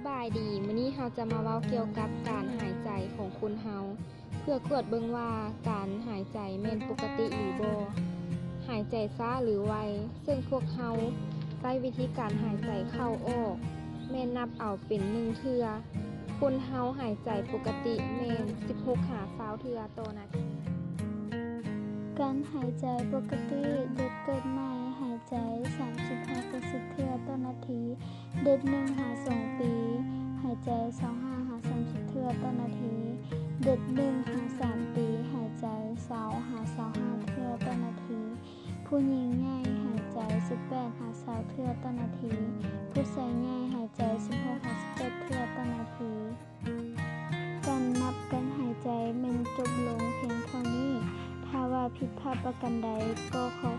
ສະບາຍດີ, ມື້ນີ້ເຮົາຈະມາເວົ້າກ່ຽວກັບການຫາຍໃຈຂອງຄົນເຮົາ ເພື່ອກວດເບິ່ງວ່າການຫາຍໃຈແມ່ນປົກກະຕິຫຼືບໍ່, ຫາຍໃຈຊ້າຫຼືໄວ, ເຊິ່ງພວກເຮົາໃຊ້ວິທີການຫາຍໃຈເຂົ້າອອກ ແມ່ນນັບເອົາເປັນໜຶ່ງເທື່ອ. ຄົນເຮົາຫາຍໃຈປົກກະຕິແມ່ນສິບຫົກຫາຊາວເທື່ອຕໍ່ນາທີ. ການຫາຍໃຈປົກກະຕິ, ເດັກເກີດໃໝ່ຫາຍໃຈສາມສິບຫາເຈັດສິບເທື່ອຕໍ່ນາທີ, ເດັກໜຶ່ງຫາສອງປີ ຫາຍໃຈຊາວຫ້າຫາສາມສິບເທື່ອຕໍ່ນາທີ, ເດັກໜຶ່ງຫາສາມປີ ຫາຍໃຈຊາວຫາຊາວຫ້າເທື່ອຕໍ່ນາທີ, ຜູ້ຍິງໃຫຍ່ຫາຍໃຈສິບແປດຫາຊາວເທື່ອຕໍ່ນາທີ, ຜູ້ຊາຍໃຫຍ່ຫາຍໃຈສິບຫົກຫາສິບເຈັດເທື່ອຕໍ່ນາທີ. ການນັບການຫາຍໃຈແມ່ນຈົບລົງພຽງເທົ່ານີ້. ຖ້າວ່າຜິດພາດປະການໃດ ກໍຂໍ